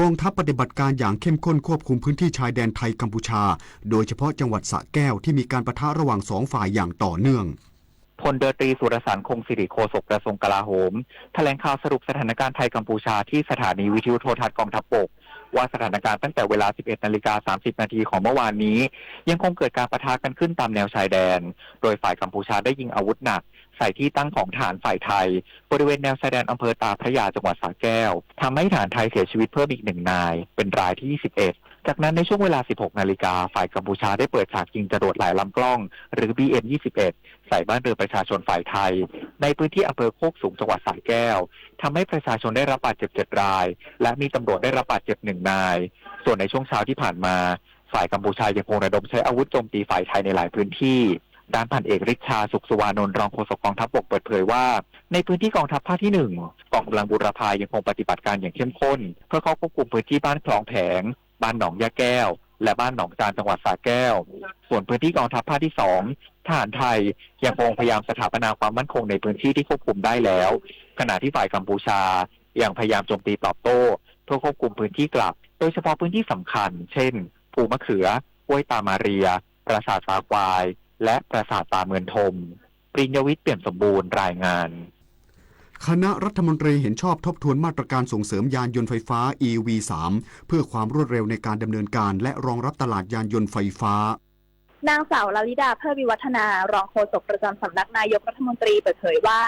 กองทัพปฏิบัติการอย่างเข้มข้นควบคุมพื้นที่ชายแดนไทยกัมพูชา โดยเฉพาะจังหวัดสระแก้วที่มีการปะทะระหว่างสองฝ่ายอย่างต่อเนื่อง พลเรือตรีสุรสาร คงสิริ โฆษกกระทรวงกลาโหม แถลงข่าวสรุปสถานการณ์ไทยกัมพูชาที่สถานีวิทยุโทรทัศน์กองทัพบก ว่าสถานการณ์ตั้งแต่เวลา สิบเอ็ดนาฬิกา สามสิบนาทีของเมื่อวานนี้ ยังคงเกิดการปะทะกันขึ้นตามแนวชายแดน โดยฝ่ายกัมพูชาได้ยิงอาวุธหนักใส่ที่ตั้งของทหารฝ่ายไทย บริเวณแนวชายแดนอำเภอตาพระยาจังหวัดสระแก้ว ทำให้ทหารไทยเสียชีวิตเพิ่มอีกหนึ่งนาย เป็นรายที่ ยี่สิบเอ็ด จากนั้นในช่วงเวลา สิบหกนาฬิกา ฝ่ายกัมพูชาได้เปิดฉากยิงจรวดหลายลำกล้อง หรือ บีเอ็มยี่สิบเอ็ด ใส่บ้านเรือนประชาชนฝ่ายไทย ในพื้นที่อำเภอโคกสูงจังหวัดสระแก้ว ทำให้ประชาชนได้รับบาดเจ็บเจ็ดราย และมีตำรวจได้รับบาดเจ็บหนึ่งนาย ส่วนในช่วงเช้าที่ผ่านมา ฝ่ายกัมพูชายังคงระดมใช้อาวุธโจมตีฝ่ายไทยในหลายพื้นที่ ด้านพันเอกฤทธา สุขสุวานนท์ รองโฆษกกองทัพบกเปิดเผยว่า ในพื้นที่กองทัพภาคที่หนึ่ง กองกำลังบูรพายังคงปฏิบัติการอย่างเข้มข้น เพื่อเข้าควบคุมพื้นที่บ้านคลองแผง บ้านหนองหญ้าแก้ว และบ้านหนองจาน จังหวัดสระแก้ว ส่วนพื้นที่กองทัพภาคที่สอง ทหารไทยยังคงพยายามสถาปนาความมั่นคงในพื้นที่ที่ควบคุมได้แล้ว ขณะที่ฝ่ายกัมพูชายังพยายามโจมตีตอบโต้ เพื่อควบคุมพื้นที่กลับ โดยเฉพาะพื้นที่สำคัญ เช่น ภูมะเขือ ห้วยตามาเรีย ปราสาทตาควาย และปราสาทตาเมืองทม ปริญญวิทย์ เปี่ยมสมบูรณ์ รายงาน คณะรัฐมนตรีเห็นชอบทบทวนมาตรการส่งเสริมยานยนต์ไฟฟ้า อีวีสาม เพื่อความรวดเร็วในการดำเนินการและรองรับตลาดยานยนต์ไฟฟ้า นางสาวลลิดา เพิ่มวิวัฒนา รองโฆษกประจำสำนักนายกรัฐมนตรีเปิดเผยว่า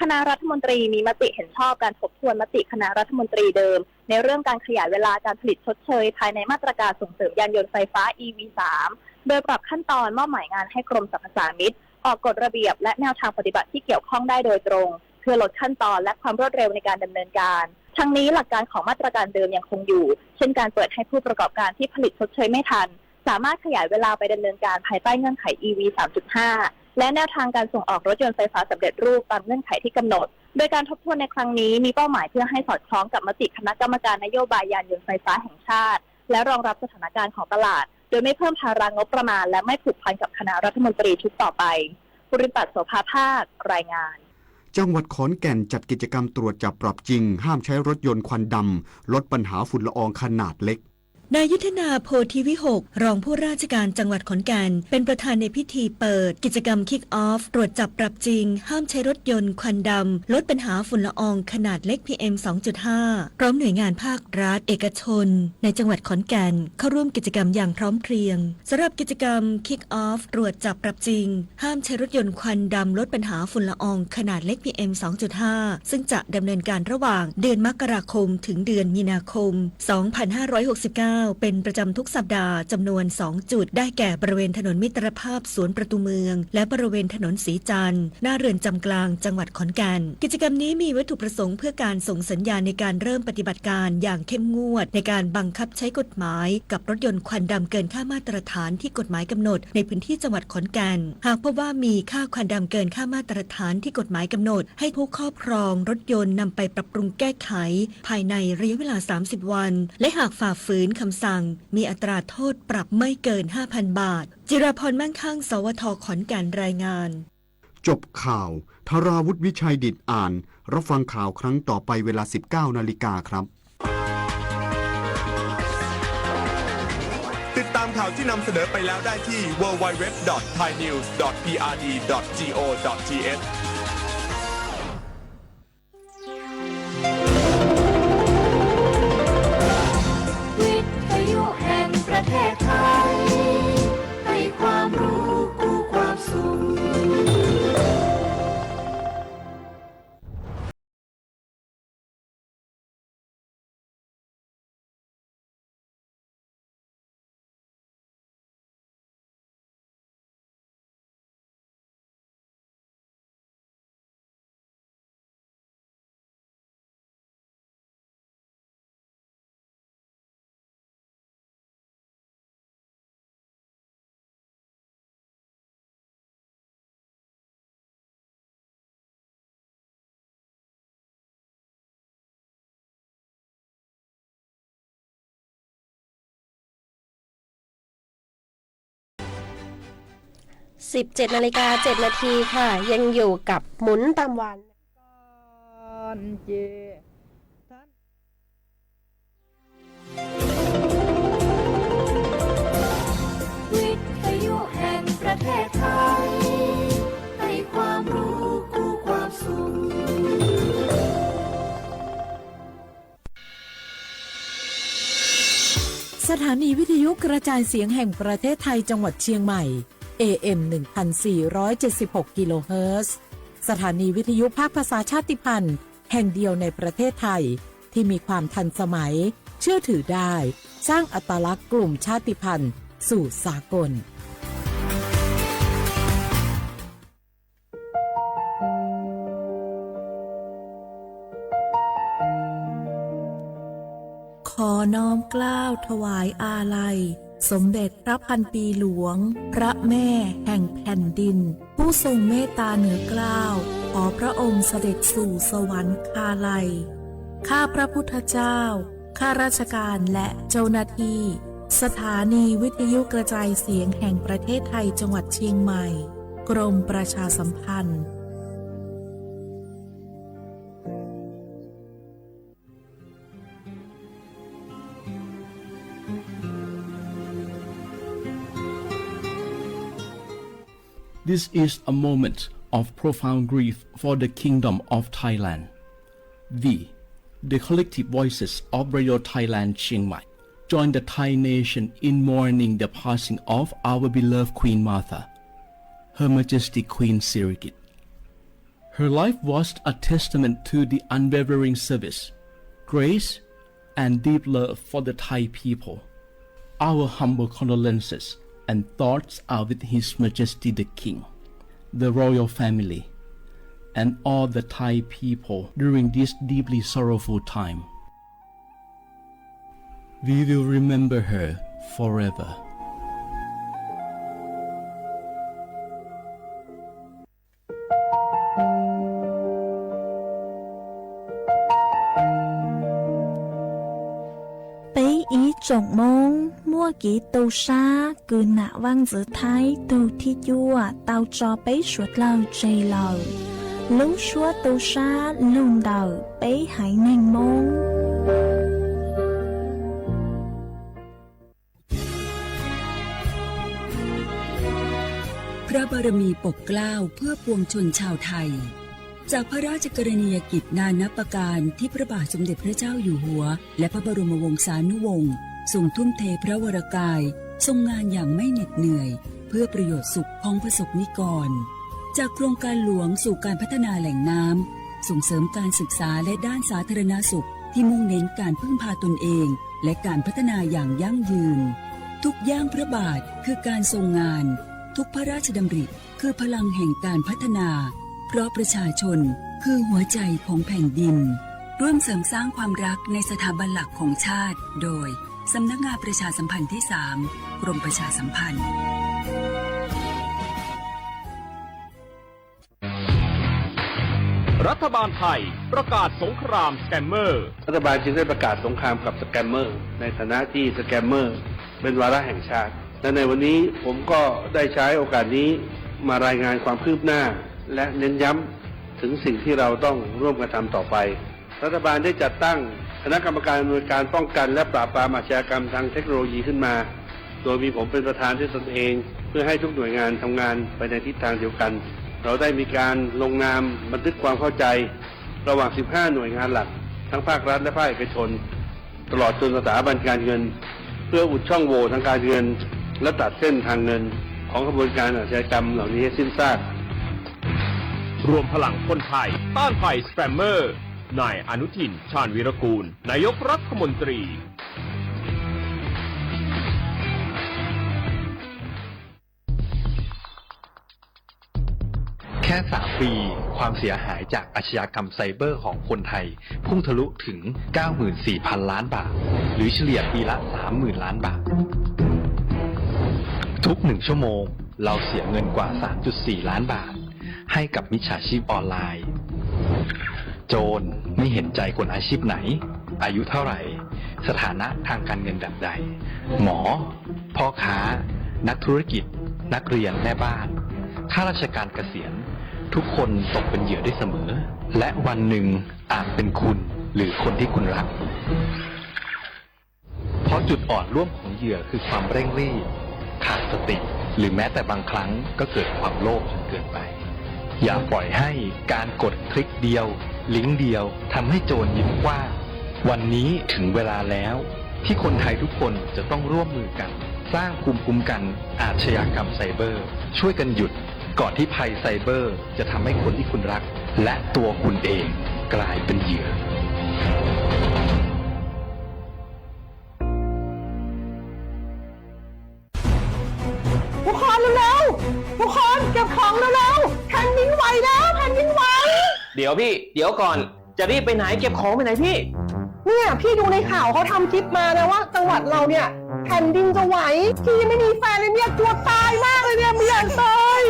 คณะรัฐมนตรีมีมติเห็นชอบการทบทวนมติคณะรัฐมนตรีเดิม ในเรื่องการขยายเวลาการผลิตชดเชยภายในมาตรการส่งเสริมยานยนต์ไฟฟ้า อีวีสาม โดยปรับขั้นตอนมอบหมายงานให้กรมสรรพสามิตออกกฎระเบียบและแนวทางปฏิบัติที่เกี่ยวข้องได้โดยตรง เพื่อลดขั้นตอนและความรวดเร็วในการดำเนินการ ทั้งนี้หลักการของมาตรการเดิมยังคงอยู่ เช่นการเปิดให้ผู้ประกอบการที่ผลิตชดเชยไม่ทัน สามารถขยายเวลาไปดำเนินการภายใต้เงื่อนไข อีวีสามจุดห้า และแนวทางการส่งออกรถยนต์ไฟฟ้าสำเร็จรูปตามเงื่อนไขที่กำหนด โดยการทบทวนในครั้งนี้มีเป้าหมายเพื่อให้สอดคล้องกับมติคณะกรรมการนโยบายยานยนต์ไฟฟ้าแห่งชาติ และรองรับสถานการณ์ของตลาด โดยไม่เพิ่มภาระงบประมาณ และไม่ผูกพันกับคณะรัฐมนตรีชุดต่อไป ภูรินทร์ปัตย์ โสภาภาค รายงาน จังหวัดขอนแก่นจัดกิจกรรมตรวจจับปรับจริงห้ามใช้รถยนต์ควันดำ ลดปัญหาฝุ่นละอองขนาดเล็ก นายยุทธนา โพธิวิหก รองผู้ราชการจังหวัดขอนแก่น เป็นประธานในพิธีเปิดกิจกรรม Kick Off ตรวจจับปรับจริง ห้ามใช้รถยนต์ควันดำ ลดปัญหาฝุ่นละอองขนาดเล็ก พีเอ็มสองจุดห้า พร้อมหน่วยงานภาครัฐ เอกชน ในจังหวัดขอนแก่น เข้าร่วมกิจกรรมอย่างพร้อมเพรียง สำหรับกิจกรรม Kick Off ตรวจจับปรับจริง ห้ามใช้รถยนต์ควันดำลดปัญหาฝุ่นละอองขนาดเล็ก พีเอ็มสองจุดห้า ซึ่งจะดำเนินการระหว่างเดือนมกราคมถึงเดือนมีนาคม สองพันห้าร้อยหกสิบเก้า เป็นประจำทุกสัปดาห์จำนวน สอง จุด ได้แก่บริเวณถนนมิตรภาพสวนประตูเมือง และบริเวณถนนสีจันทร์ หน้าเรือนจำกลางจังหวัดขอนแก่น กิจกรรมนี้มีวัตถุประสงค์เพื่อการส่งสัญญาณในการเริ่มปฏิบัติการอย่างเข้มงวดในการบังคับใช้กฎหมายกับรถยนต์ควันดำเกินค่ามาตรฐานที่กฎหมายกำหนดในพื้นที่จังหวัดขอนแก่น หากพบว่ามีค่าควันดำเกินค่ามาตรฐานที่กฎหมายกำหนด ให้ผู้ครอบครองรถยนต์นำไปปรับปรุงแก้ไขภายในระยะเวลา สามสิบ วัน และหากฝ่าฝืนคำสั่ง มีอัตราโทษปรับไม่เกิน ห้าพัน บาท จิราพร มั่งคั่ง สวท ขอนแก่น รายงาน จบข่าว ธราวุฒิ วิชัยดิษฐอ่าน รับฟังข่าวครั้งต่อไปเวลา สิบเก้านาฬิกาครับ ติดตามข่าวที่นำเสนอไปแล้วได้ที่ ดับเบิลยู ดับเบิลยู ดับเบิลยู ดอท ไทย นิวส์ ดอท พี อาร์ ดี ดอท จี โอ ดอท ที เอช วิทยุแห่งประเทศไทย ให้ความรู้คู่ความสุข สิบเจ็ดนาฬิกาเจ็ดนาทีค่ะ ยังอยู่กับหมุนตามวันก่อนเจ สถานีวิทยุกระจายเสียงแห่งประเทศไทยจังหวัดเชียงใหม่ เอ เอ็ม หนึ่งพันสี่ร้อยเจ็ดสิบหก กิโลเฮิรตซ์ สถานีวิทยุภาคภาษาชาติพันธุ์แห่งเดียวในประเทศไทย ที่มีความทันสมัย เชื่อถือได้ สร้างอัตลักษณ์กลุ่มชาติพันธุ์สู่สากล ขอน้อมเกล้าถวายอาลัย สมเด็จพระพันปีหลวง พระแม่แห่งแผ่นดิน ผู้ทรงเมตตาเหนือเกล้า ขอพระองค์เสด็จสู่สวรรคาลัย ข้าพระพุทธเจ้า ข้าราชการและเจ้าหน้าที่ สถานีวิทยุกระจายเสียงแห่งประเทศไทยจังหวัดเชียงใหม่ กรมประชาสัมพันธ์ This is a moment of profound grief for the Kingdom of Thailand. We, the collective voices of Radio Thailand Chiang Mai, join the Thai nation in mourning the passing of our beloved Queen Mother, Her Majesty Queen Sirikit. Her life was a testament to the unwavering service, grace, and deep love for the Thai people. Our humble condolences and thoughts are with His Majesty the King, the royal family, and all the Thai people during this deeply sorrowful time. We will remember her forever. ពែងអ៊ី ចောင်မုန်း muaj kev tu sab kws nam vaj ntxwv Thaib tug thib cuaj tau tso peb suav dlawg tseg lawm. Lub suab tu sab lug ntawm peb haiv neeg Moob. พระบารมีปกเกล้าเพื่อปวงชนชาวไทย จากพระราชกรณียกิจนานับประการที่พระบาทสมเด็จพระเจ้าอยู่หัว และพระบรมวงศานุวงศ์ทรงทุ่มเทพระวรกาย ทรงงานอย่างไม่เหน็ดเหนื่อย เพื่อประโยชน์สุขของประสบนิกร จากโครงการหลวงสู่การพัฒนาแหล่งน้ำ ส่งเสริมการศึกษาและด้านสาธารณสุขที่มุ่งเน้นการพึ่งพาตนเอง และการพัฒนาอย่างยั่งยืน ทุกย่างพระบาทคือการทรงงาน ทุกพระราชดำริ คือพลังแห่งการพัฒนา เพราะประชาชนคือหัวใจของแผ่นดิน ร่วมเสริมสร้างความรักในสถาบันหลักของชาติ โดย สำนักงานประชาสัมพันธ์ที่สาม กรมประชาสัมพันธ์ รัฐบาลไทยประกาศสงครามสแกมเมอร์ รัฐบาลจึงได้ประกาศสงครามกับสแกมเมอร์ ในฐานะที่สแกมเมอร์เป็นวาระแห่งชาติ และในวันนี้ผมก็ได้ใช้โอกาสนี้มารายงานความคืบหน้า และเน้นย้ำถึงสิ่งที่เราต้องร่วมกันทำต่อไป รัฐบาลได้จัดตั้งคณะกรรมการอำนวยการป้องกันและปราบปรามอาชญากรรมทางเทคโนโลยีขึ้นมา โดยมีผมเป็นประธานด้วยตนเอง เพื่อให้ทุกหน่วยงานทำงานไปในทิศทางเดียวกัน เราได้มีการลงนามบันทึกความเข้าใจ ระหว่าง สิบห้า หน่วยงานหลัก ทั้งภาครัฐและภาคเอกชน ตลอดจนสถาบันการเงิน เพื่ออุดช่องโหว่ทางการเงิน และตัดเส้นทางเงินของขบวนการอาชญากรรมเหล่านี้ให้สิ้นซาก รวมพลังคนไทยต้านภัยสแกมเมอร์ นายอนุทิน ชาญวีรกูล นายกรัฐมนตรี แค่ สาม ปี ความเสียหายจากอาชญากรรมไซเบอร์ของคนไทย พุ่งทะลุถึง เก้าหมื่นสี่พัน ล้านบาท หรือเฉลี่ยปีละ สามหมื่น ล้านบาท ทุกหนึ่งชั่วโมง เราเสียเงินกว่า สามจุดสี่ ล้านบาท ให้กับมิจฉาชีพออนไลน์ โจรไม่เห็นใจคนอาชีพไหน อายุเท่าไหร่ สถานะทางการเงินแบบใด หมอ พ่อค้า นักธุรกิจ นักเรียน แม่บ้าน ข้าราชการเกษียณ ทุกคนตกเป็นเหยื่อได้เสมอ และวันหนึ่งอาจเป็นคุณหรือคนที่คุณรัก เพราะจุดอ่อนร่วมของเหยื่อคือความเร่งรีบ ขาดสติ หรือแม้แต่บางครั้งก็เกิดความโลภจนเกินไป อย่าปล่อยให้การกดคลิกเดียว ลิงก์เดียวทำให้โจรยิ้มกว้าง วันนี้ถึงเวลาแล้ว ที่คนไทยทุกคนจะต้องร่วมมือกัน สร้างภูมิคุ้มกันอาชญากรรมไซเบอร์ ช่วยกันหยุด ก่อนที่ภัยไซเบอร์จะทำให้คนที่คุณรัก และตัวคุณเองกลายเป็นเหยื่อ ทุกคนเร็วๆ ทุกคนเก็บของเร็วๆ แผ่นดินไหวแล้ว แผ่นดินไหว เดี๋ยวพี่ เดี๋ยวก่อน จะรีบไปไหน เก็บของไปไหนพี่ เนี่ย พี่ดูในข่าวเขาทำคลิปมานะว่าจังหวัดเราเนี่ยแผ่นดินจะไหว พี่ยังไม่มีแฟนเลยเนี่ย กลัวตายมากเลยเนี่ย ไม่อยากตาย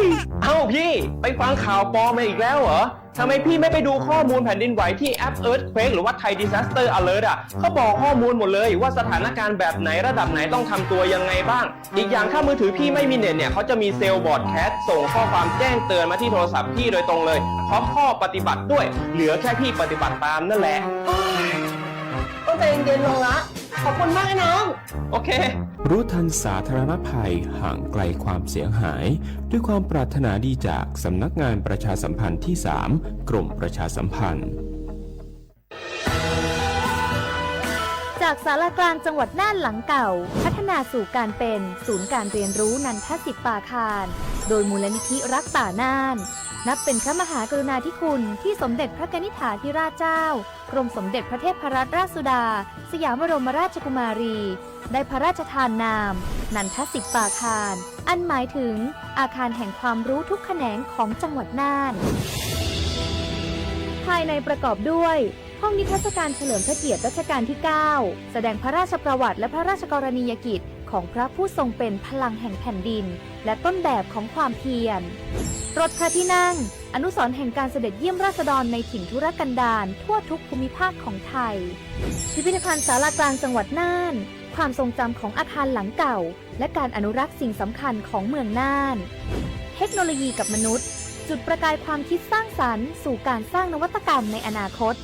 เอ้าพี่ ไปฟังข่าวปลอมมาอีกแล้วเหรอ ทำไมพี่ไม่ไปดูข้อมูลแผ่นดินไหวที่แอป Earthquake หรือว่า Thai Disaster Alert อ่ะ เขาบอกข้อมูลหมดเลยว่าสถานการณ์แบบไหนระดับไหนต้องทำตัวยังไงบ้าง อีกอย่างถ้ามือถือพี่ไม่มีเน็ตเนี่ย เขาจะมีเซลล์บรอดแคสต์ส่งข้อความแจ้งเตือนมาที่โทรศัพท์พี่โดยตรงเลย พร้อมข้อปฏิบัติด้วย เหลือแค่พี่ปฏิบัติตามนั่นแหละ ต้องใจเย็นๆ ลงละ ขอบคุณมากนะน้อง โอเค รู้ทันสาธารณภัย ห่างไกลความเสียหาย ด้วยความปรารถนาดีจากสำนักงานประชาสัมพันธ์ที่ สาม กรมประชาสัมพันธ์ จากศาลากลางจังหวัดน่านหลังเก่า พัฒนาสู่การเป็นศูนย์การเรียนรู้นันทสิปปาคาร โดยมูลนิธิรักป่าน่าน นับเป็นพระมหากรุณาธิคุณที่สมเด็จพระกนิษฐาธิราชเจ้า กรมสมเด็จพระเทพรัตนราชสุดา สยามบรมราชกุมารี ได้พระราชทานนาม นันทสิปปาคาร อันหมายถึงอาคารแห่งความรู้ทุกแขนงของจังหวัดน่าน ภายในประกอบด้วย ห้องนิทรรศการเฉลิมพระเกียรติรัชกาลที่ เก้า แสดงพระราชประวัติและพระราชกรณียกิจของพระผู้ทรงเป็นพลังแห่งแผ่นดิน และต้นแบบของความเพียร รถพระที่นั่ง อนุสรณ์แห่งการเสด็จเยี่ยมราษฎรในถิ่นทุรกันดารทั่วทุกภูมิภาคของไทย พิพิธภัณฑ์ศาลากลางจังหวัดน่าน ความทรงจำของอาคารหลังเก่า และการอนุรักษ์สิ่งสำคัญของเมืองน่าน เทคโนโลยีกับมนุษย์ จุดประกายความคิดสร้างสรรค์สู่การสร้างนวัตกรรมในอนาคต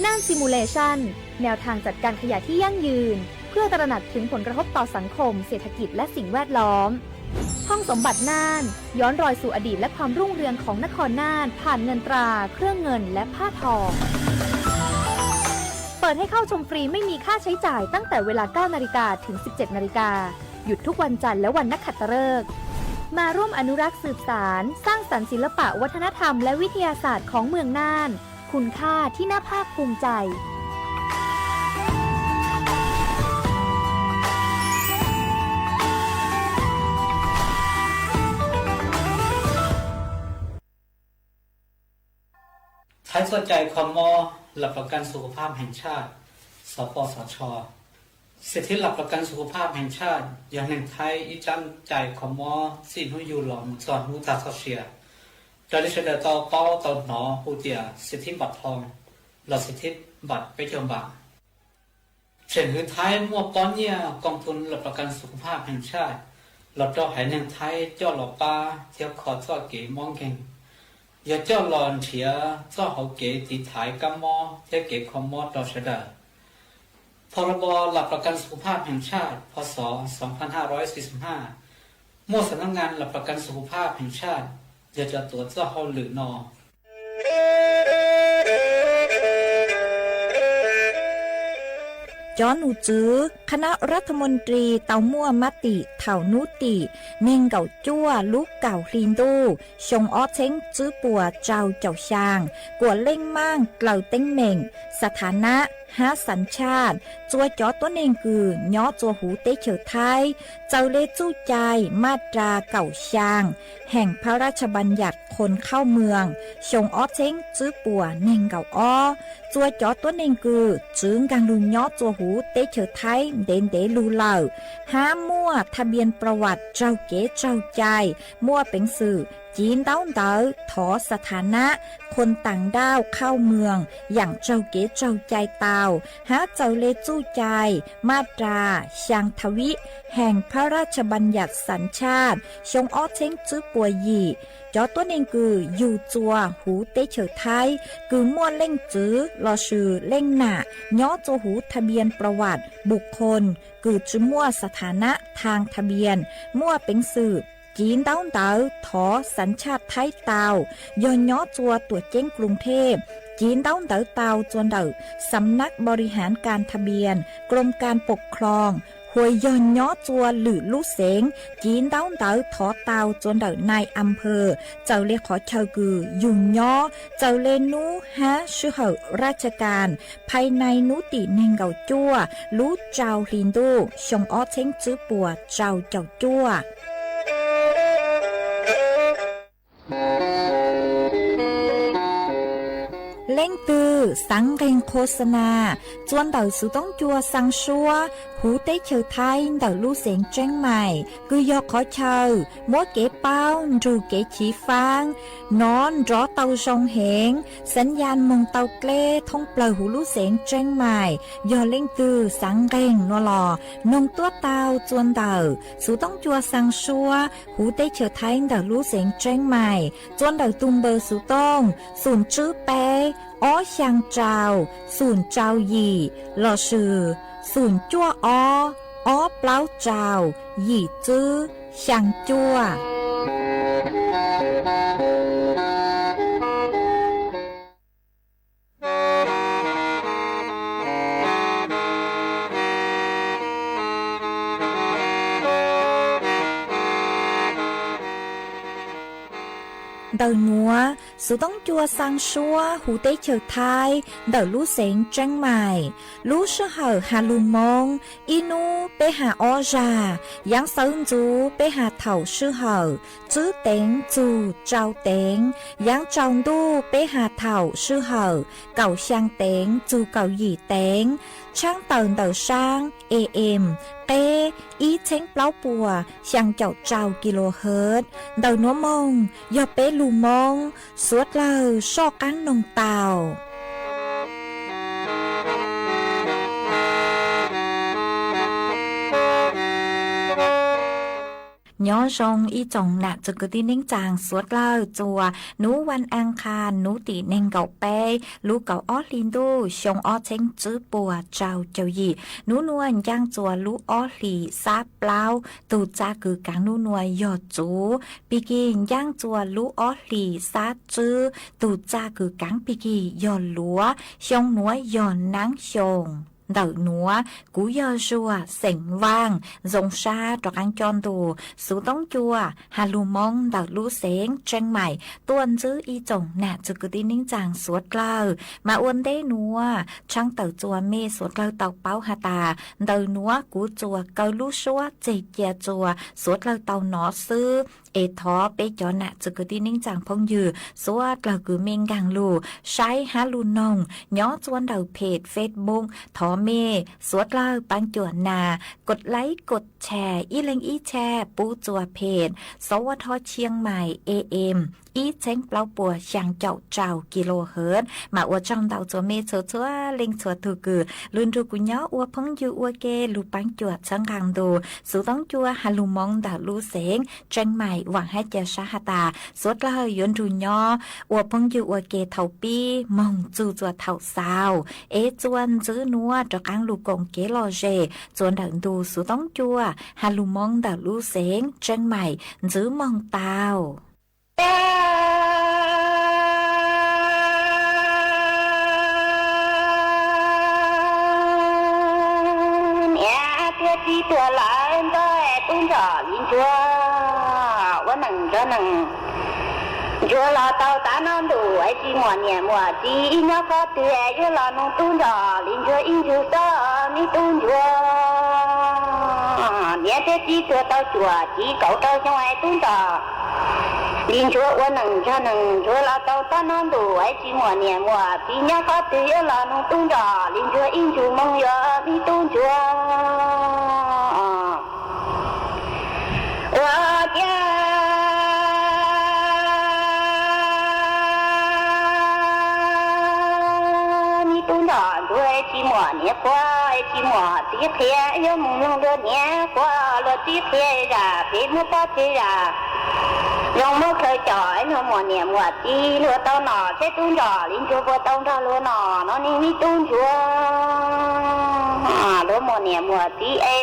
น่าน Simulation แนวทางจัดการขยะที่ยั่งยืน เพื่อตระหนักถึงผลกระทบต่อสังคม เศรษฐกิจ และสิ่งแวดล้อม ห้องสมบัติน่าน ย้อนรอยสู่อดีตและความรุ่งเรืองของนครน่าน ผ่านเงินตรา เครื่องเงิน และผ้าทอง เปิดให้เข้าชมฟรีไม่มีค่าใช้จ่ายตั้งแต่เวลา เก้านาฬิกา ถึง สิบเจ็ดนาฬิกา หยุดทุกวันจันทร์และวันนักขัตฤกษ์ มาร่วมอนุรักษ์สืบสาน สร้างสรรค์ศิลปะวัฒนธรรมและวิทยาศาสตร์ของเมืองน่าน คุณค่าที่น่าภาคภูมิใจ Thaib txoj cai kho mob หลักประกันสุขภาพแห่งชาติ สปสช. สิทธิหลักประกันสุขภาพแห่งชาติ yog neeg Thaib ib tsab cai kho mob txij hnub yug los mus txog hnub tag txoj sia. Raws li sawv daws tau paub tau hnov hu tias สิทธิบัตรทอง los สิทธิบัตร peb caug npam. Tseem hwv Thaib muaj pob nyiaj กองทุนหลักประกันสุขภาพแห่งชาติ los rau haiv neeg Thaib coj los pab thiab kho txoj kev mob nkeeg, yog coj los nrhiav txoj hauv kev tiv thaiv kab mob thiab kev kho mob rau sawv daws. พรบหลักประกันสุขภาพแห่งชาติ พ.ศ. สองพันห้าร้อยสี่สิบห้า muaj สำนักงานหลักประกันสุขภาพแห่งชาติ yog cov tuav txoj hauj lwm no. Cov nom tswv คณะรัฐมนตรี tau muaj mab tim thaum hnub tim neeg nkaum cuaj lub kaum hli ntuj xyoo ob txheeb tswb puas rau caum xyaa, kuam leej maaj dlaws teeb meem สถานะ hab สัญชาติ txua cov tuab neeg kws nyob txua huv teb chaws Thaib, txawm le txuj cai maj ras kaum xyaa แห่งพระราชบัญญัติคนเข้าเมือง xyoo ob txheeb tswb puas neeg nkaum ob, txua cov tuab neeg kws txwv nkaag lug nyob txua huv teb chaws Thaib ntev ntev lug lawm, hab muaj ทะเบียนประวัติ raug kev raug cai, muaj peev xwm civ ntaub ntawv thov สถานะ คนต่างด้าวเข้าเมือง yaam raug kev raug cai tau, hab txawm le txuj cai maj ras xyaa ทวี แห่งพระราชบัญญัติสัญชาติ xyoo ob txheeb tswb puas yim, cov tuab neeg kws yug txua huv teb chaws Thaib kws muaj leej txwv lossis leej nam nyob txua huv ทะเบียนประวัติบุคคล kws tsi muaj สถานะทางทะเบียน muaj peev xwm civ ntaub ntawv thov สัญชาติ Thaib tau, yog nyob txua tuam ceeb กรุงเทพ civ ntaub ntawv tau txua ntawm สำนักบริหารการทะเบียน กรมการปกครอง hua yog nyob txua lwm lub xeev, civ ntaub ntawv thov tau txua ntawm nai อำเภอ, txawm le qhov chaw kws yug nyob, txawm le nub hab sij hawm ราชการ, phais nai nub tim neeg nkaum cuaj lub rau hli ntuj xyoo ob txheeb tswb puas rau caum cuaj. Leej twg xaav nqeeg khos xa nas txua ntawm xuv toob cua xaa suab huv teb chaws Thaib ntawm lub xeev Tseeb Mais, kws yog qhov chaw muab kev paub nrug kev chiv faab nov nrov tau zoo heev, xav yaj moog tau dleb thoob plawg huv lub xeev Tseeb Mais. Yog leej twg xaav nqeeg nuav los noog tuab tau txua ntawm xuv toob cua xaa suab huv teb chaws Thaib ntawm lub xeev Tseeb Mais txua ntawm tug npawb xuv tooj xoom tswb peb ob xyaa rau xoom rau yim lossis xoom cuaj ob ob plaub rau yim tswb xyaa cuaj. Ntawm nuav, xuv toob cua xaa suab huv teb chaws Thaib ntawm lub xeev Tseeb Mais. Lub sij hawm has lug Moob, ib nub peb has ob zag, yaav xawv ntxuv peb has thaum sij hawm tswb teev txug rau teev, yaav tsaus ntuj peb has thaum sij hawm kaum xyaa teev txug kaum yim teev. Tshaab tawm ntawm saab AM qeb ib txheeb plaub puas xyaa caum rau kilohertz. Ntawm nuav moog yog peb lug Moob, suav dlawg soj qaab noog tau. Nyob zoo ib tsoom nam txwg kwv tij neej tsaa suav dlawg txua nub vas as khas nub tim neeg nkaum peb lub kaum ob hli ntuj xyoo ob txheeb tswb puas rau caum yim. Nub nuav ncaaj txua lub ob hlis xab plaub, tug txaj kws kaav nub nuav yog txuv, pig kig ncaaj txua lub ob hlis xab tswb, tug txaj kws kaav pig kig yog luav. Xyoo nuav yog naab xyoo. Ntawm nuav kuv yog Zuag xeem Vaaj, zoo sab rov qaab coj ntu xuv toob cua has lug Moob ntawm lub xeev Tseeb Mais tuaj ntsib ib tsoom nam txwg kwv tij neej tsaa suav dlawg. Mas ua ntej nuav tshaab tawm txua mej suav dlawg tau paub has tas ntawm nuav kuv txua kaw lub suab tseg cia txua suav dlawg tau nov xwb. Es thov peb cov nam txwg kwv tij neej tsaa phooj ywg suav dlawg kws mej nkaag lug saib hab lug noog nyob txua ntawm phem Facebook, thov mej suav dlawg paab cuam nas kos laib kos tshas ib leeg ib tshaj pub txua phem xov ua dhau Tshiab Mais AM ib txheeb plaub puas xyaa caum rau kilohertz. Mas ua tsaug ntau txua mej txhua txhua leej txhua tug kws lug nrug kuv nyob ua phooj ywg ua ke lug paab cuam txhawb nqaa ntu xuv toob cua has lug Moob ntawm lub xeev Tseeb Mais. Vaam hab ca sab has tas suav dlawg yuav nrug nyob ua phooj ywg ua ke thaum pib moog txug txua thaum xaus, es txua ntsib nuav rov qaab lug koom kev lom zem txua ntawm ntu xuv toob cua has lug Moob ntawm lub xeev Tseeb Mais ntsib moog tau. Niam thiab txiv tuag lawm ntxawg, tub ntsuag li ntsuag ua neej ntsuag neej. Ntsuag los tau tav no ntuj es tsis muaj niam muaj txiv, ib nyob qhov twg yuav los noog tub ntsuag li ntsuag ib ntsuag xwb, me tub ntsuag. Niam thiab txiv tuag tau cuaj tsib kaum rau xyoo es tub ntsuag li ntsuag ua neej ntsuag neej. Ntsuag los tau tav no ntuj es tsis muaj niam muaj txiv, nyob qhov twg yuav los noog tub ntsuag li ntsuag ib ntsuag moog, yog me tub ntsuag. Ua ciav me tub ntsuag, ntsuag tsis muaj niam qhuav tsis muaj txiv qhia, yuav moog noog luag niam qhuav luag txiv qhia zaj, peb muab pob txeg zaj. Zoo muab khaws coj es luag muaj niam muaj txiv, luag tau nom thiab tub ntsuag li ntsuag puas tau nrog luag nom no ne me tub ntsuag. Luag muaj niam muaj txiv es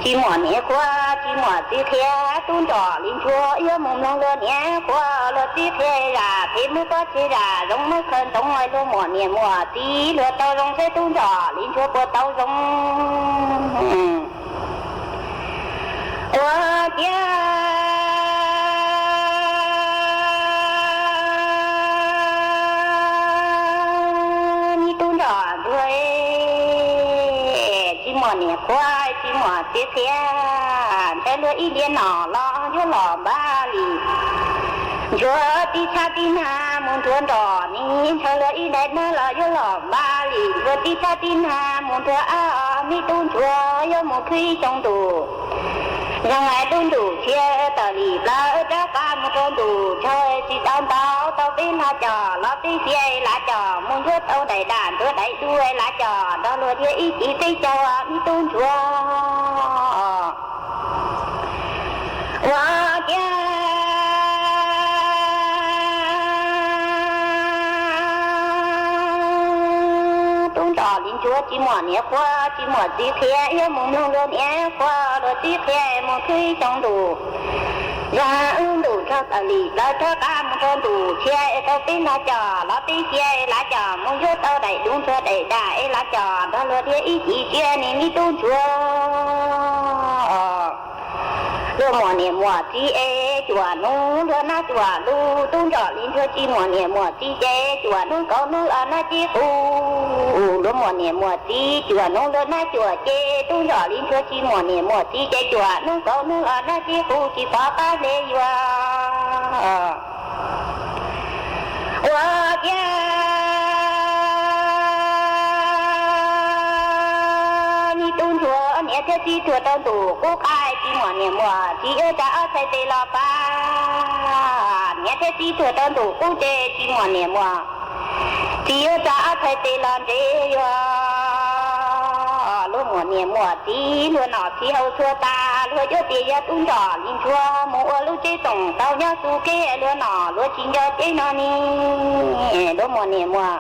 Tsis muaj niam qhua, tsis muaj txiv qhia, tub ntsuag li ntsuag yuav mus mloog luag niam qhua luag txiv qhia zam, phem muab pob tsi zam, zoo muab khaws ntoo luag muaj niam muaj txiv luag tau zoo seb tub ntsuag li ntsuag puas tau zoo. Ua ciav me tub ntsuag ntsuag, tsis muaj niam qhua, tsis muaj txiv qhia, ntshaw luag ib ntiav no los yuav los npaj li. Ntsuag tib tshab tib nag mus nrog nrog ni, ntshaw luag ib daim nag los yuav los npaj li. Ntsuag tib tshab tib nag mus nrog ab, me tub ntsuag yuav mus khwb ib xyoo ntuj. Zoo hais tub ntuj tshiab tawm li plaws rov qab mus rau ntuj tshav, tsis tau ntau tau peb hla cos los peb xya lav cos mus yuav tau daim daj ntsuav daim duj lav cos nrog luag thiab ib chim peb caug me tub ntsuag. Ua ciav tub ntsuag li ntsuag tsis muaj niam qhua, tsis muaj txiv qhia, yuav mus mloog luag niam qhua luag txiv qhia mus khwb xyoo ntuj. Zag wb ntuj tshav tawm li plaws rov qab mus rau ntuj tshiab es tau peb hla cos los peb xya lav cos mus yuav tau daim duj ntsuav daim daj es lav cos nrog luag thiab ib chim tsiab ni me tub ntsuag. Luag muaj niam muaj txiv es cuaj hnub luag nab cuaj lub, tub ntsuag li ntsuag tsis muaj niam muaj txiv ces cuaj hnub kaum hnub los nab tsib qub. Luag muaj niam muaj txiv cuaj hnub luag nab cuaj ces tub ntsuag li ntsuag tsis muaj niam muaj txiv ces cuaj hnub kaum hnub los nab tsib qub tsis pom qab hle yuav. Ua ciav me tub ntsuag niam thiab txiv tuag rau ntuj qub qaib tsis muaj niam muaj txiv yuav tsa ob txhais tes los pab. Niam thiab txiv tuag rau ntuj qub ces tsis muaj niam muaj txiv yuav tsa ob txhais tes los nres yuav. Luag muaj niam muaj txiv luag nom txiv hau txhua tas, luag yuav tias yog tub ntsuag li ntsuag mus ua lub tsev txoos tau nyob xu ke, luag nom luag tsis nco tsev no ni. Luag muaj niam muaj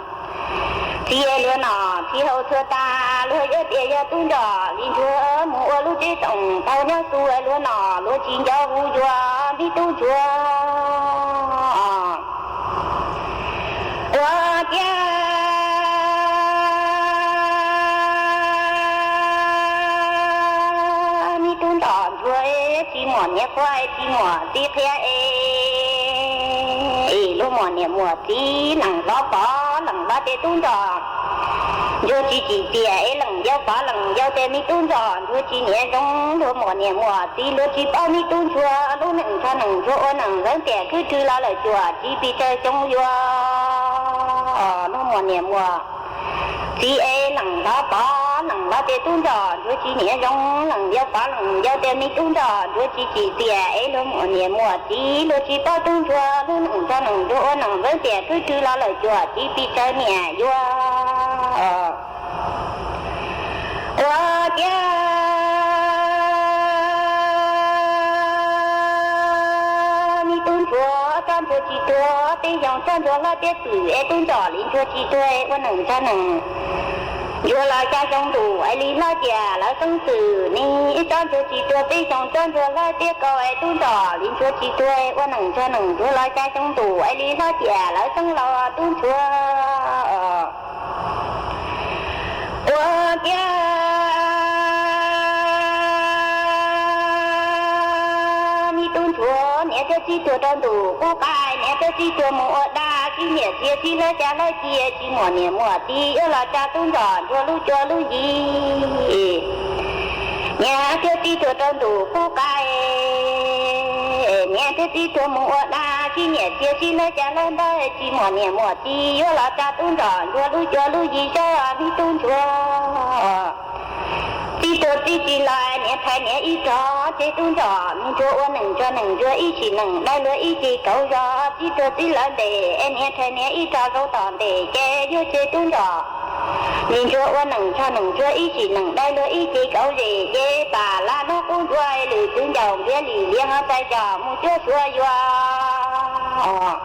txiv luag nom txiv hau txhua tas, luag yuav tias yog tub ntsuag li ntsuag mus ua lub tsev txoos tau nyob xu, luag nom luag tsis nco hu yuav me tub ntsuag. Ua ciav me tub ntsuag ntsuag tsis muaj niam qhua tsis muaj txiv qhia es luag muaj niam muaj txiv leej hlob pov leej hlob tias tub ntsuag ntsuag tsis tsim txiaj es leej yau pov leej yau tias me tub ntsuag ntsuag tsis niam zoo. Luag muaj niam muaj txiv luag tsis paub me tub ntsuag lub neej ntsog neej ntsuag ua neej npawv tiam khwb rwg los lawm cuam tsis pes tsawg xyoo yuav. Luag muaj niam muaj txiv es leej hlob pov leej hlob tias tub ntsuag ntsuag tsis niam zoo, leej yau pov leej yau tias me tub ntsuag ntsuag tsis tsim txiaj es luag muaj niam muaj txiv luag tsis paub tub ntsuag lub neej ntsog neej ntsuag ua neej npawv tiam khwb rwg los lawm cuam tsis pes tsawg niam yuav. Ua ciav me tub ntsuag tsob ntsuag tsis tuag peb xyoos, tsob ntsuag hlob tiab pwm es tub ntsuag li ntsuag tsis tuag ua neej ntsog neej ntsuag los xya xyoo ntuj es li hlob tias lawv xeeb xwm ni. Tsob ntsuag tsis tuag peb xyoos, tsob ntsuag hlob tiab kaus es tub ntsuag li ntsuag tsis tuag ua neej ntsog neej ntsuag los xya xyoo ntuj es li hlob tias lawv xeeb laus tub ntsuag. Ua ciav me tub ntsuag niam thiab txiv tuag rau ntuj qub qaib, niam thiab txiv tuag mus ua dab, txiv niam txiv txiv hlawv xya hlawv cia tsis muaj niam muaj txiv yuav los tsa tub ntsuag ntsuag lub cuab lub yig. Niam thiab txiv tuag rau ntuj qub qaib, niam thiab txiv tuag mus ua dab, txiv niam txiv txiv hlawv xya hlawv ntawv tsis muaj niam muaj txiv yuav los tsa tub ntsuag ntsuag lub cuab lub yig saib me tub ntsuag. Txiv tuag txiv tsis los niam rhais niam ib rog tseg tub ntsuag, me ntsuag ua neej ntsuag neej ntsuag ib sim neej dai luag ib ce kauv zos. Txiv tuag txiv lawv ntes es niam rhais niam ib rog zaum tom ntes ces yuav tseg tub ntsuag, me ntsuag ua neej ntsuag neej ntsuag ib sim neej dai luag ib ce kauv zes ces pam lab hnub qub ntsuag lwm txwv ncaus npiav lim lias ho txais cos mus cuab suav yuav.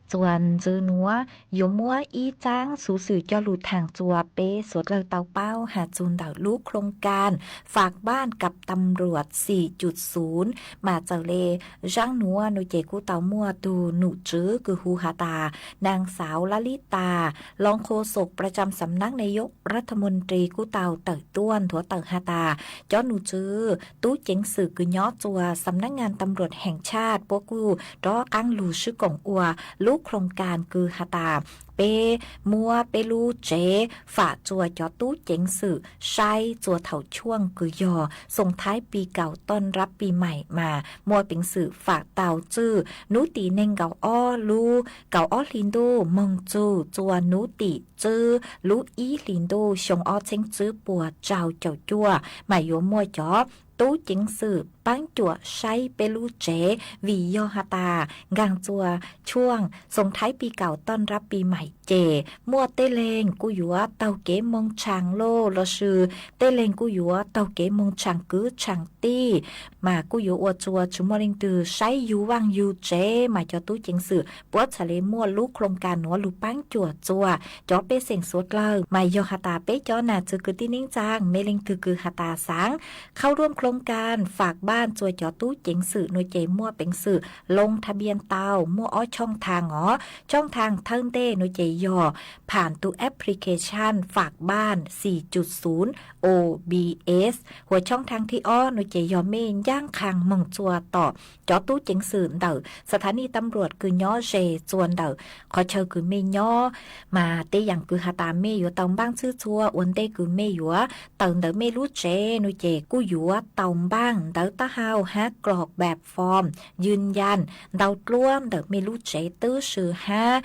Txuas ntxiv nuav yuav muab ib txaab xuv xwm coj lug thaam txug peb suav dlawg tau paub has txug ntawm lub khoo kas Fam Npaaj Kav Tam Luam Xim Cum Xum, mas txawm le zaab nuav nuav ces kuj tau muaj tug num tswv kws hu has tas Naag Xauv Lab Lib Tas, Loos Khos Xom Pra Cam Xam Nab Nai Yob Rav Tha Moos Ris kuj tau tawm tuaj nthuav tawm has tas cov num tswv tub ceev xwm kws nyob txuas Xam Nab Ngaa Tam Luam Heev Tshaj puab kuj rov qaab lug swb koom ua lub khoo kas kws has tas peb muab peb lub tsev fam txuas cov tub ceev xwm saib txuas thaum tshuaj kws yog Soo Thaib Pi Kaus Toj Rab Pi Maim mas muaj peev xwm fam tau txwj nub tim neeg nkaum ob lub kaum ob hli ntuj moog txug txuas nub tim txwb lub ib hli ntuj xyoo ob txheeb tswb puas rau caum cuaj mas yuav muaj cov tub ceev xwm paab cuam saib peb lub tsev vim yog has tas nkaag txuas tshuaj Soo Thaib Pi Kaus Toj Rab Pi Maim ces muaj tej leeg kuj yuav taug kev moog tshaam loj lossis tej leeg kuj yuav taug kev moog tshaam kwv tshaam tij, mas kuj yuav ua txuas tsi muaj leej twg saib yug vaaj yug tsev mas cov tub ceev xwm puab txhad le muaj lub khoo kas nuav lug paab cuam txuas cov pej xeem suav dlawg. Mas yog has tas peb cov nam txwv kwv tij neej tsaa mej leej twg kws has tas xaav khau ruam khoo kas Fam Npaaj txuas cov tub ceev xwm nuav ces muaj peev xwm loo tha npias tau muaj ob choob thaag os. Choob thaag thawj ntej nuav ces yog pham tug application Fam Npaaj Xim Cum Xum O B S, hua choob thaag thib ob nuav ces yog mej ncaab qha moog txuas tom cov tub ceev xwm ntawm xa tha nij tam luam kws nyob ze txuas ntawm qhov chaw kws mej nyob, mas tej yaam kws has tas mej yuav tau npaaj txhwb txhua ua ntej kws mej yuav tawm ntawm mej lub tsev nuav ces kuj yuav tau npaaj ntawv taub hau hab krog pab form ywj yaj ntau dluab ntawm mej lub tsev tub si hab,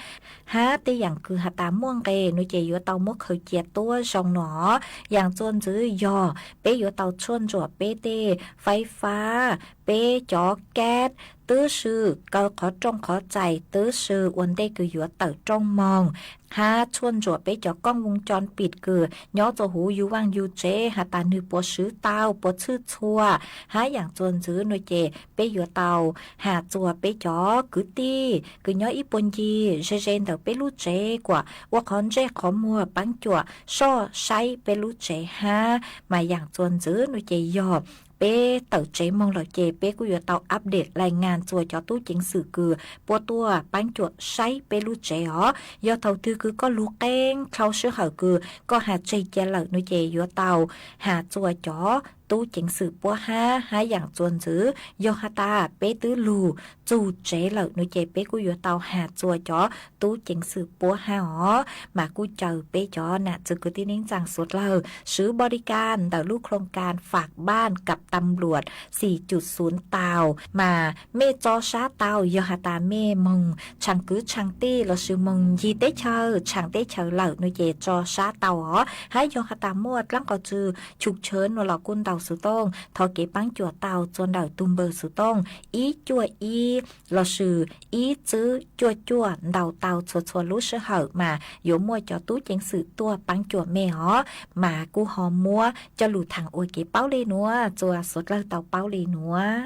hab tej yaam kws has tas muaj nqe nuav ces yuav tau muab khaws cia tuab zoo nuav. Yaam txuas ntxiv yog peb yuav tau tshuaj ntsuam peb tej faib fab, peb cov kab tub si, kaw qhov rooj qhov txais tub si ua ntej kws yuav tawm rooj moog, hab tshuaj ntsuam peb cov kooj voos coj pim kws nyob txuas huv yug vaaj yug tsev has tas nwg puas swv tau puas txhwb txhua. Hab yaam txuas ntxiv nuav ces peb yuav tau has txuas peb cov kwv tij kws nyob ib puag ncig ze ze ntawm peb lub tsev kuas ua qhov ntsej qhov muag paab cuam soj saib peb lub tsev hab. Mas yaam txuas ntxiv nuav ces yog peb tawm tsev moog lawm ces peb kuj yuav tau update lais ngas txuas cov tub ceev xwm kws puab tuaj paab cuam saib peb lub tsev os. Yog thaum twg kws koj lug qeeb dlhau sij hawm kws koj has tseg cia lawm nuav ces yuav tau has txuas cov tub ceev xwm puab hab. Hab yaam txuas ntxiv yog has tas peb twb lug txug tsev lawm nuav ces peb kuj yuav tau has txuas cov tub ceev xwm puab hab os. Mas kuj caw peb cov nam txwv kwv tij neej tsaa suav dlawg swv npaum li kag ntawm lub khoo kas Fam Npaaj Kav Tam Luam Xim Cum Xum tau, mas mej tso sab tau yog has tas mej moog tshaam kwv tshaam tij lossis moog ncig teb chaws tshaam teb chaws lawm nuav ces tso sab tau os. Hab yog has tas muaj dlaab qhov tswv chum chawv nuav los kuj ntaus xuv tooj thov kev paab cuam tau txuas ntawm tug npawb xuv tooj ib cuaj ib lossis ib tswb cuaj cuaj ntaus tau txhua txhua lub sij hawm mas yuav muaj cov tub ceev xwm tuaj paab cuam mej os. Mas kuj ho muab coj lug thaam ua kev paub le nuav txuas suav dlawg tau paub le nuav.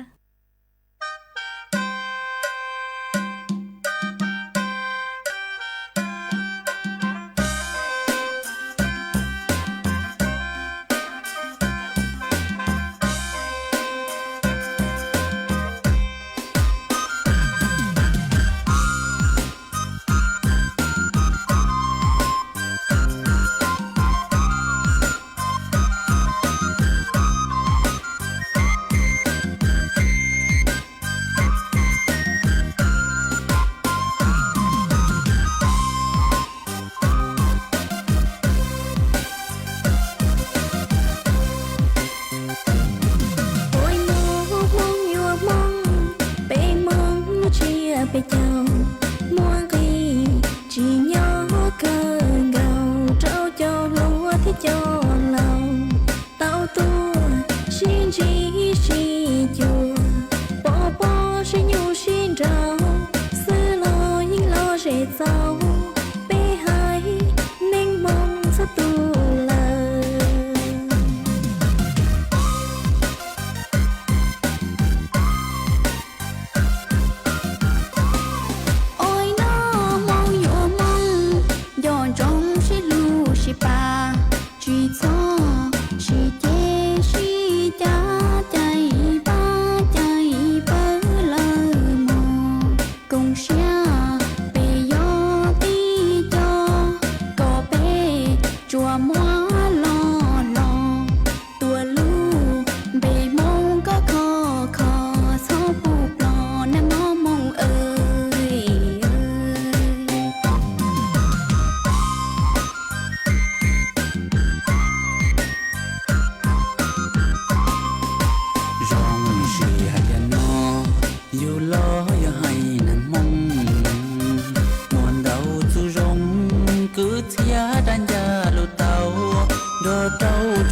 Ua ib nub Hmoob yuav Hmoob, peb Hmoob lub tsiab peb caug, muaj nqis tsim nyog kawg nkaus rau cov hluas thiab cov laus. Tau tuaj sib ntsib sib cuag, pov pob sib nyuj sib nraug, xwb los yeej lom zem txaus, peb haiv neeg Hmoob txhua tus lawm.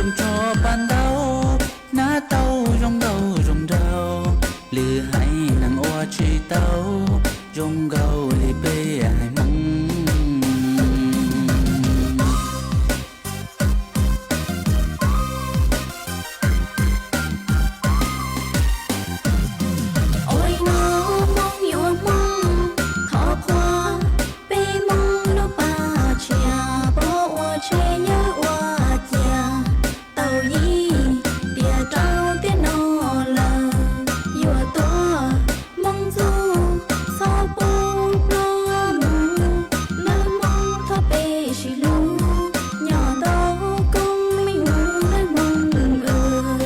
Tso paj ntaub, hnav tau zoo nkauj zoo nraug, lwm haiv neeg ua tsis tau zoo nkauj li peb haiv Hmoob. Ua ib no Hmoob yuav Hmoob, thov qhuas peb Hmoob lub paj tshiab, pov ua tsev yawg ua cia, tau yim tiam rau tiam no lawm, yuav tuaj Hmoob txuj txhob pub ploj mus, nawb Hmoob thov peb sib hlub, nyob nto koob meej mus nawb Hmoob.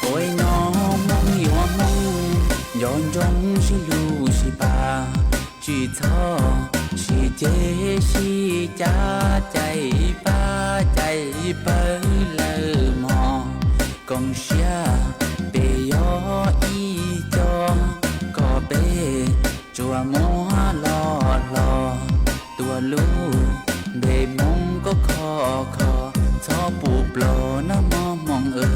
Ua ib no Hmoob yuav Hmoob, nco ntsoov sib hlub sib pab, tsis txhob sib ceg sib cav, cais pab cais pawg lawm mog. Koom siab peb yog ib co, kom peb tsuas muab loj hlo, tuav lub npe Hmoob kom khov kho, txhob pub ploj nawb mog Hmoob aw.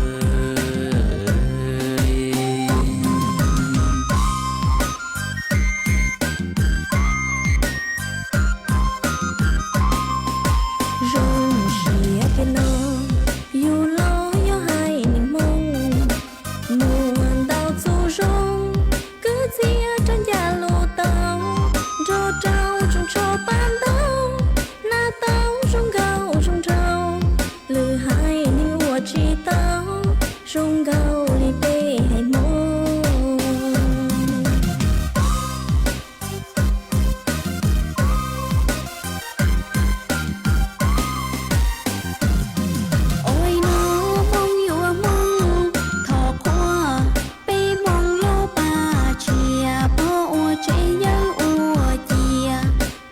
Zoo siab tiag no, yus los yog haiv neeg Hmoob, muaj ntau txuj zoo, kwv txhiaj rau ncaj lus tau, nrog rau tsoos tsho paj ntaub, hnav tau zoo nkauj zoo nraug, lwm haiv neeg ua tsis tau zoo nkauj li peb haiv Hmoob. Ua ib no Hmoob yuav Hmoob, thov qhuas peb Hmoob lub paj tshiab, pov ua tsev yawg ua cia,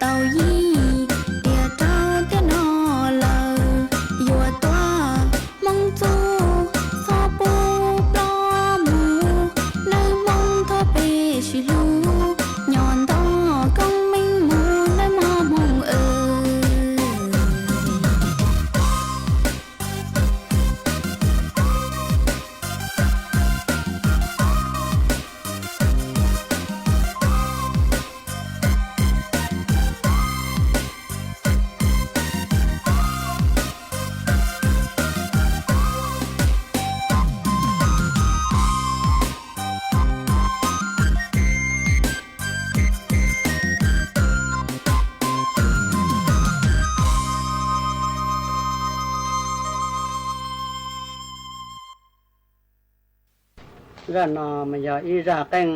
tau yim tiam rau tiam no lawm, yuav tuaj Hmoob txuj txhob pub ploj mus, nawb Hmoob thov peb sib hlub, nyob nto koob meej mus nawb mog Hmoob aw. Zaj no mas yog ib zaj qeej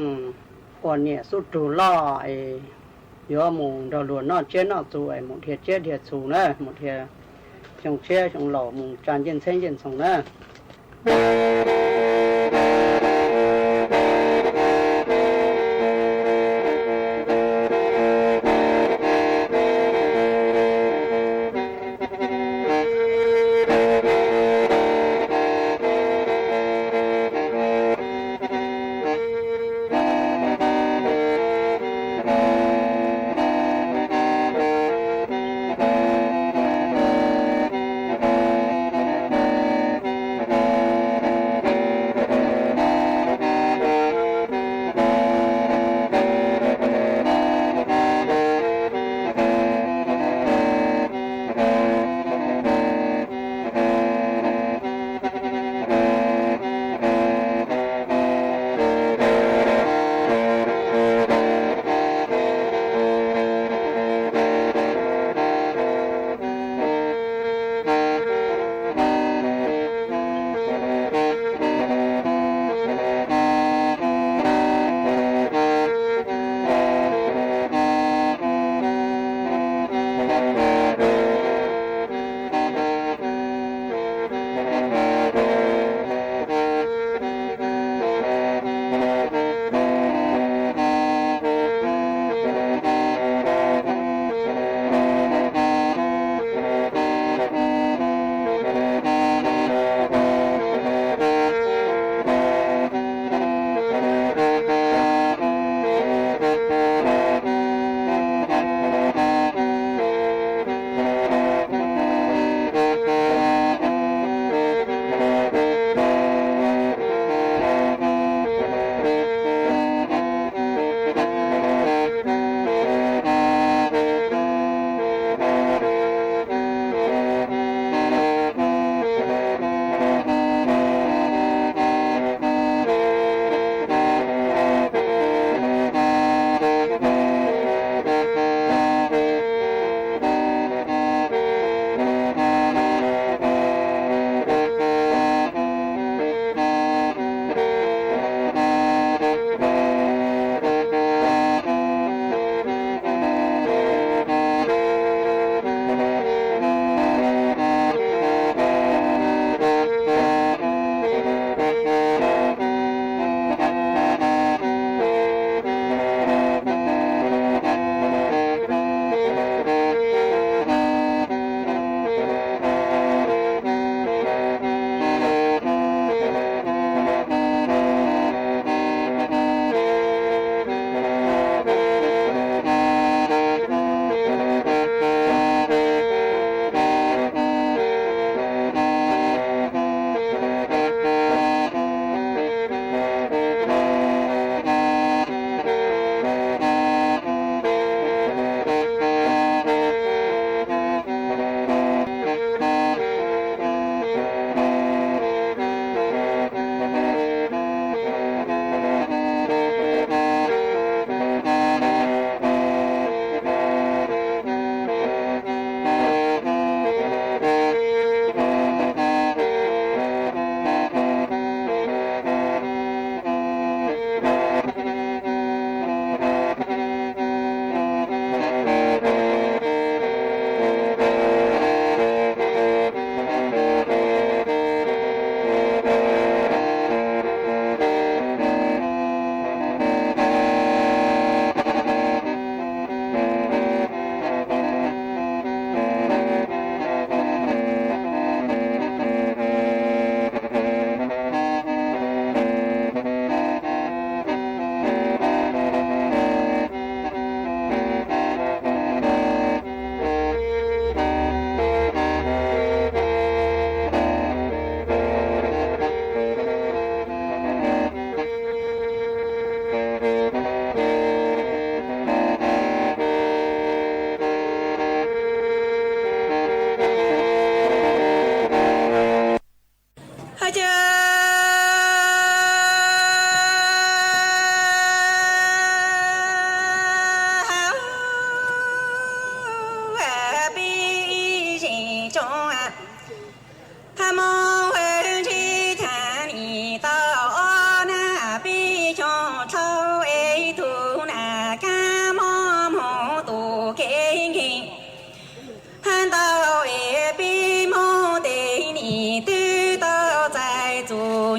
uas niam xub rug loj es yuav mus nrog luag noj tsiab noj txhu es mus dhia tsiab dhia txhu na, mus dhia xyoo tshiab xyoo laus mus tsa ncej ntxheb ncej ntxhoo na.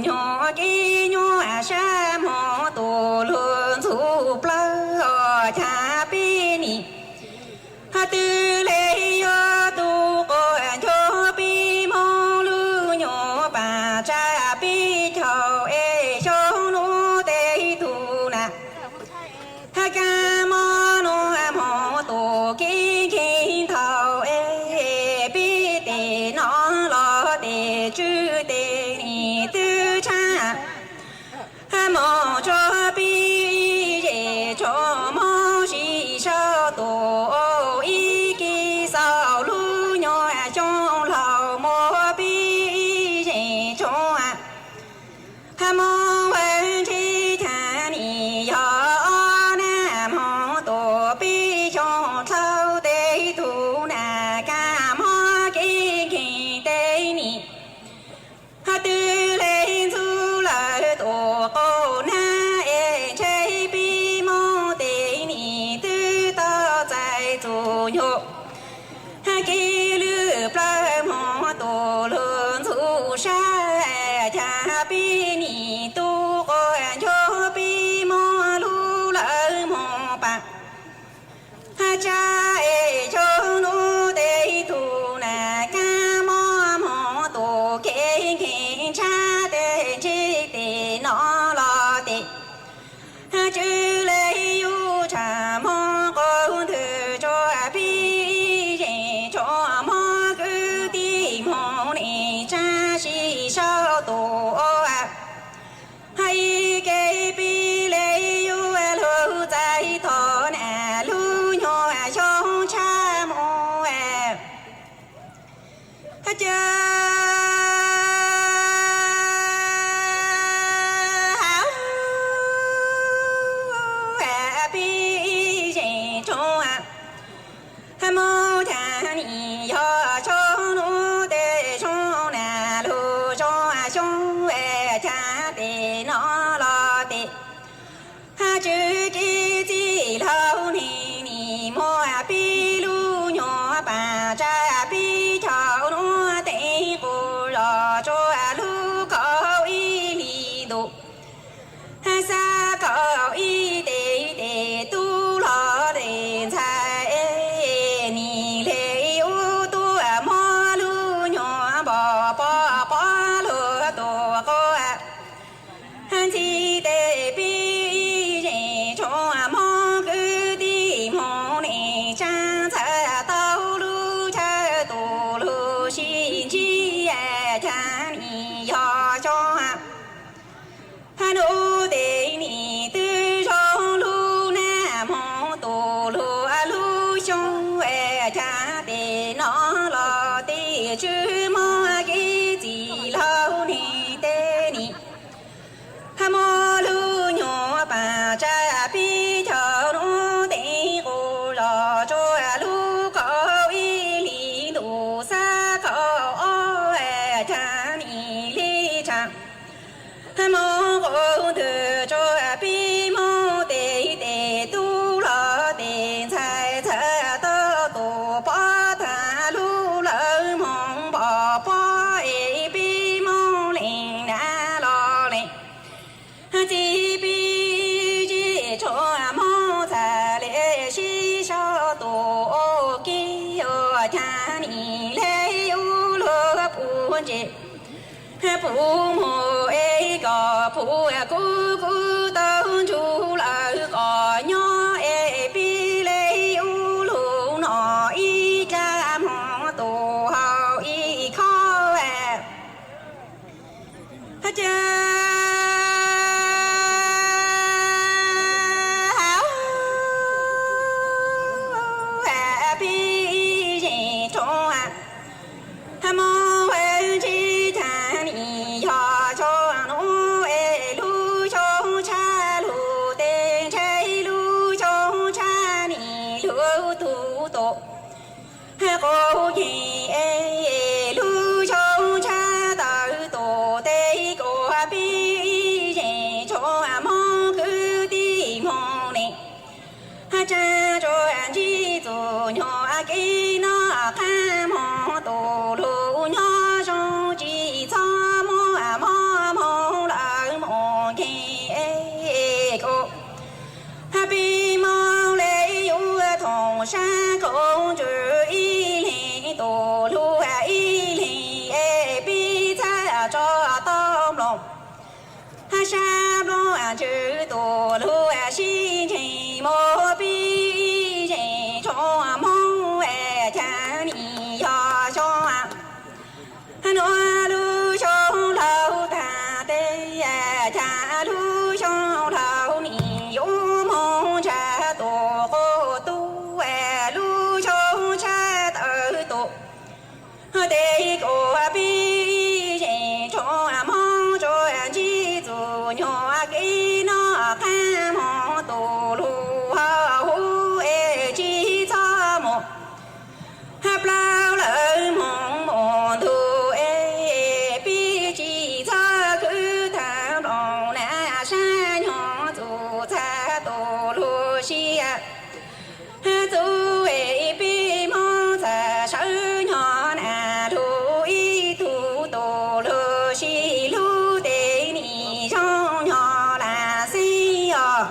nyuag kev nyuaj sab hmo tus lug ntxug plawv chav peb nim. Twb le yuav tu quas ncuag peb moog lug nyuag paam tsa peb caug es xyoo nuav tej tug na. Kab mob nuav moog tus kev nkeeg thaum es peb tes no los tes tswv tes nim twb tshab. Moog tsuag peb zej tsuag moog sib sau tus ib ke xaus lub nyuag xyoo laug muab peb zej tsuag moog ua ntshe chav nim yog ob nag moog tus peb xyoo dlhau tej tug na. Kab mob kev nkeeg tej nim twb le ntxub lawm tus quas nag es ntshe peb moog tej nim twb tau txais txug nyuag kev lwj plawv moog tus lug ntxug sab chav peb nim tu quas ncuag peb moog lug lawm moog paam tsa es xyoo nuav tej tug na. Kab mob moog tus kev nkeeg tshab tej ntshe tes no los tes tswv le yuav tshaj moog quas ntwg tsuag peb zej tsuag moog kwv tij moog nim tsa sib sau tus ua ib ke peb le yuav lug txais tog na lub nyuag xyoo tshaj moog ca peb zej tsuag moog chav nim yog xyoo nuav tej xyoo na lug xyoo xyoo chav tes no los tes tswv kev txij laug nim nim muab peb lub nyuag paam tsa peb caug nuav teev quas zos tsuag lub kaum ib hli ntuj xav kaum ib tes tes tub los tes ntxhais nim le ub tuaj muab lub nyuag npom pob pob lug tus quas ntxhi tes peb zej tsuag moog kwv tij moog nim tsa ntxhais tau lub chaw tus lug sib ntsib chav nim yog xyoo nuav tes nim twb zoo lub nag moog tus lug lub xyoo chav tes no los tes tswv moog kev txij laug nim tej nim muab lub nyuag paam tsa peb caug nuav teev quas zos tsuag lub kaum ib hli ntuj xav kaum ob chav nim le tshav moog quas ntwg tsuag peb moog tes tes tub los tes ntxhais txhais tau tus pob tag lub lawv moog npom pob es peb moog lees nab los lees txij peb zej tsuag moog txhais le sib sau tus ua ke ua chav nim le ub lug puv ntses puv muag es kom puv kub kub tau ntsug lawm kom nyob es peb le ub lug no ib dlaab moog tus hau ib khob ca peb zej tsuag moog ua ntshe chav nim yog xyoo nuav es lub xyoo tshaj lug tes ntshe lub xyoo tshaj nim lug tug tus quas nkeeg es lub xyoo tshaj tawm tus tes kuas peb zej tsuag moog kwv tij moog nim tsa tsuag ntsib txug nyuag kev noj qab moog tus lug nyob zoo tsis txhob muaj mob moog tso tau nplooj, sab nplooj ntsws tus lug sib ntseeg mus pib zeej tsoom Hmoob, cas nim yog xyoo nuav lub xyoo laug tag teb, cas lub xyoo laug nim yuav moog ntsag tus quas tub, lub xyoo tshaj tawm tus tej kuv pib zeej tsoom Hmoob tsuas ntsib txuj nyuag kev noj qab moog tus lug huv es tsi txhob mus plaub lawm moog mus ntug es pib tsi txhob khwv tag nplooj na sab nyuag txuj txhab tus lug sib txuj es pib moog txhaj sawv nyuag na lug ib tug tus lug sib hlub tej nim zoo nyuag lam xij os.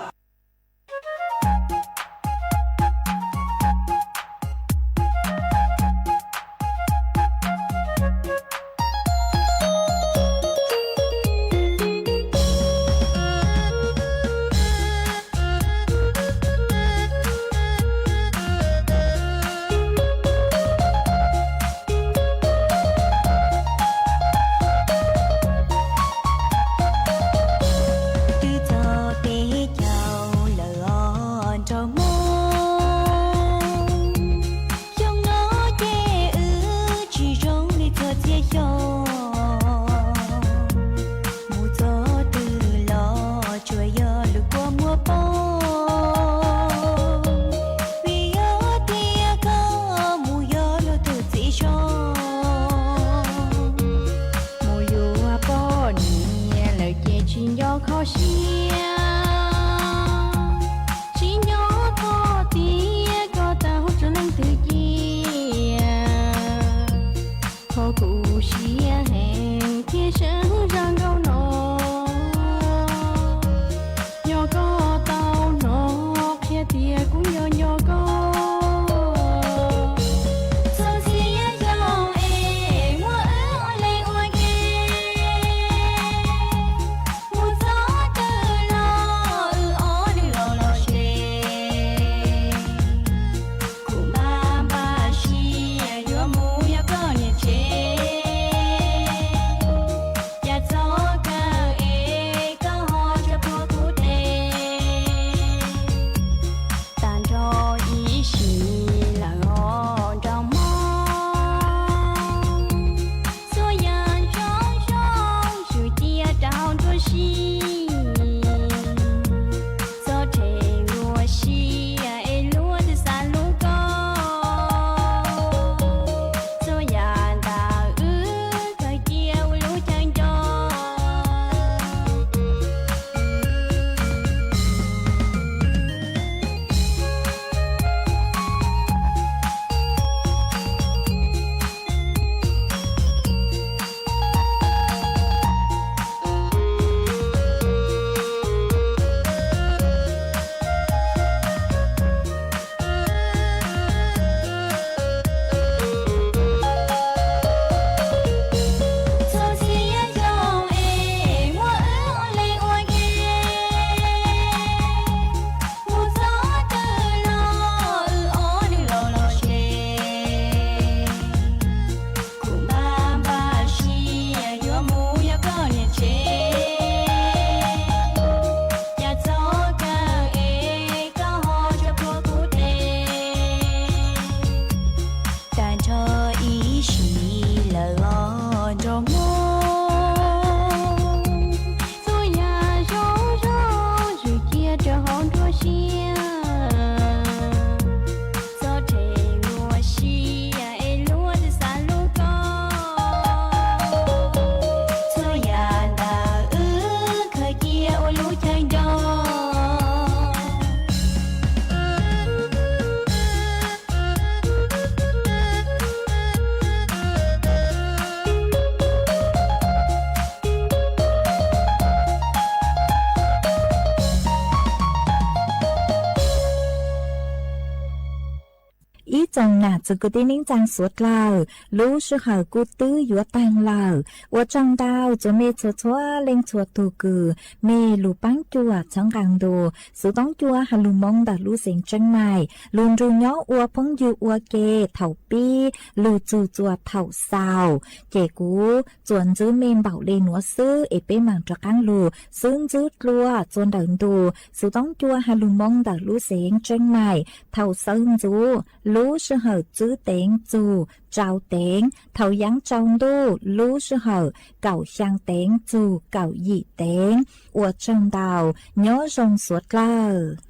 Twb txog peb caug lawm os nraug Hmoob, xyoo no ces wb tsis zoo li txhua txhia xyoo. Mus txog twg los tsuas yog lwm kua muab poob, vim yog tias koj mus yog luag tus txiv zog. Mus yuav poj niam lawm ces tsis nco kho siab, tsis nco kho tias koj tau hauv tsoom leej twg cia. Kho kuv siab heev thiab sawv zaj nkauj no, yog koj tau hnov qhia tias kuv nco nco koj. Txog txhia xyoo es muab wb ua leej ua ke, mus txog twg Txoos nam txwv kwv tij neej tsaa suav dlawg, lub sij hawm kuj twb yuav taag lawm. Ua tsaug ntau txuas mej txhua txhua leej txhua tug kws mej lug paab cuam txhawb nqaa ntu xov tooj cua has lug moo ntawm lub xeev Tseeb Maim lug nrug nyob ua phooj ywg ua ke thaum pib lug txug txuas thaum xaus. Ces kuv txuas ntxub mej npaum le nuav xwb es peb maam rov qaab lug xub ntswb dlua txuas ntawm ntu xov tooj cua has lug moo ntawm lub xeev Tseeb Maim thaum xawb ntxuv lub sij hawm tsib teev txug rau teev, thaum yaav tsaus ntuj lub sij hawm kaum xyaa teev txug kaum yim teev. Ua tsaug ntau, nyob zoo suav dlawg.